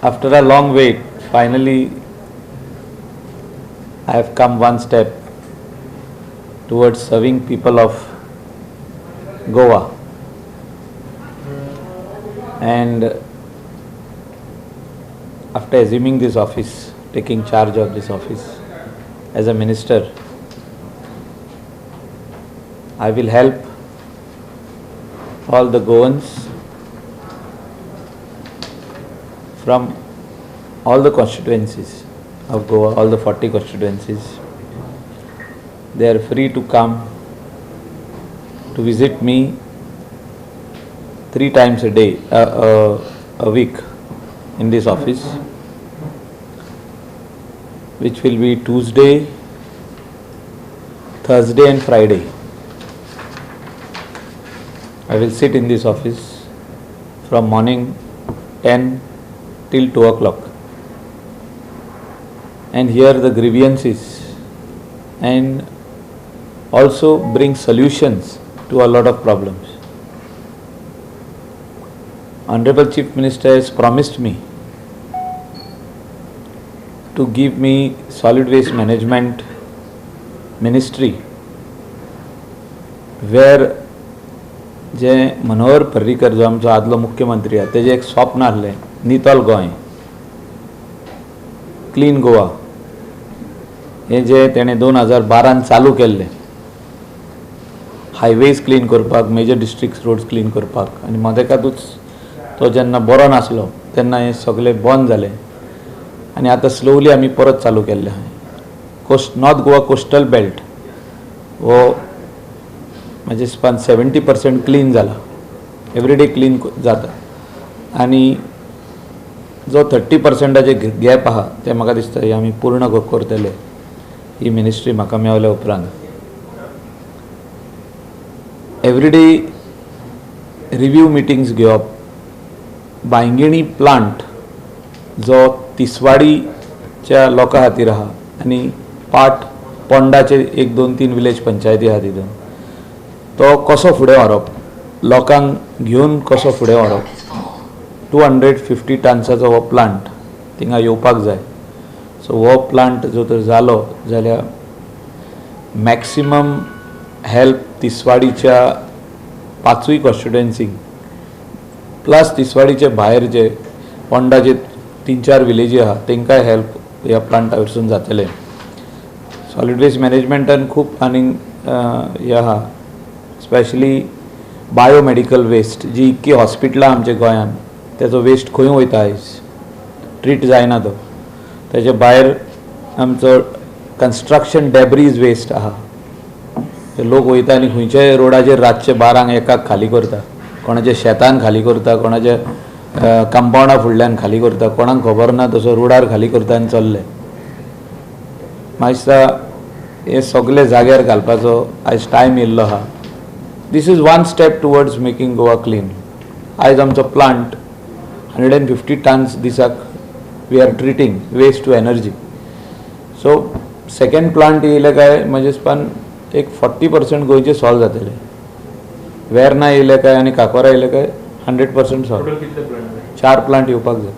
After a long wait, finally I have come one step towards serving people of Goa. And after assuming this office, taking charge of this office as a minister, I will help all the Goans from all the constituencies of Goa, all the 40 constituencies. They are free to come to visit me 3 times a day, a week in this office, which will be Tuesday, Thursday and Friday. I will sit in this office from morning 10 till 2 o'clock and hear the grievances and also bring solutions to a lot of problems. Honorable Chief Minister has promised me to give me solid waste management ministry, where जे मनोहर पर्रीकर जो आमचो आदलो मुख्यमंत्री आहा तेजें एक स्वप्न आहलें, नितळ गोंय, क्लीन गोवा, हें जें तेणें 2012 चालू केल्लें, हायवेज क्लीन करपाक, मेजर डिस्ट्रिक्ट रोड्स क्लीन करपाक, आनी मदेकातूच तो जेन्ना बरो नासलो तेन्ना हें सगळें बंद जालें आनी आतां स्लोवली आमी परत चालू केल्लें आहा. नॉर्थ गोवा कोस्टल बेल्ट हो म्हाजे हिसपान 70% क्लीन जाला, एवरीडे क्लीन जाता, आनी जो 30%चे गॅप आहा तें म्हाका दिसता हें आमी पूर्ण करतले ही मिनिस्ट्री म्हाका मेवल्या उपरांत. एवरीडे रिव्यू मिटिंग्स घेवप, बांयगिणी प्लांट जो तिसवाडीच्या लोकां खातीर आहा आनी पाट पोंडाचे 1 2 3 विलेज पंचायती आहा तितून, तो कसो फुडें व्हरप, लोकांक घेवन कसो फुडें व्हरप. 250 टन्साचो हो प्लांट थिंगा येवपाक जाय. सो हो प्लांट जो तर जालो जाल्यार मॅक्सिमम हेल्प तिसवाडीच्या 5 कॉन्स्टिट्युएन्सींक प्लस तिसवाडीचे भायर जे पोंडाचे 3-4 विलेजी आहा तेंकांय हेल्प ह्या प्लांटा वयरसून जातलें. सॉलीड वेस्ट मॅनेजमेंटान खूब आनीक हें आहा, स्पेशली बायोमेडिकल वेस्ट जी इतकी हॉस्पिटलां आमच्या गोंयांत तेजो वेस्ट खंय वयता आयज ट्रीट जायना तो. तेजे भायर आमचो कन्स्ट्रक्शन डेब्रीज वेस्ट आहा, ते लोक वयता आनी खंयच्याय रोडाचेर रातचे 12-1 खाली करता, कोणाच्या शेतान खाली करता, कोणाच्या कंपावंडा फुडल्यान खाली करता, कोणाक खबर ना तसो रोडार खाली करता आनी चल्ले. म्हाका दिसता हे सगळे जाग्यार घालपाचो आयज टायम येयल्लो आहा. This is one step towards making Goa clean. आयज आमचो प्लांट 150 टन्स दिसाक we are treating waste to energy. So second plant येयले काय म्हजे हिसपान एक 40% गोंयचें सॉल्व जातलें. वेर्ना येयले काय आनी काकोरा येयले काय 100% सॉल्व. 4 प्लांट येवपाक जाय.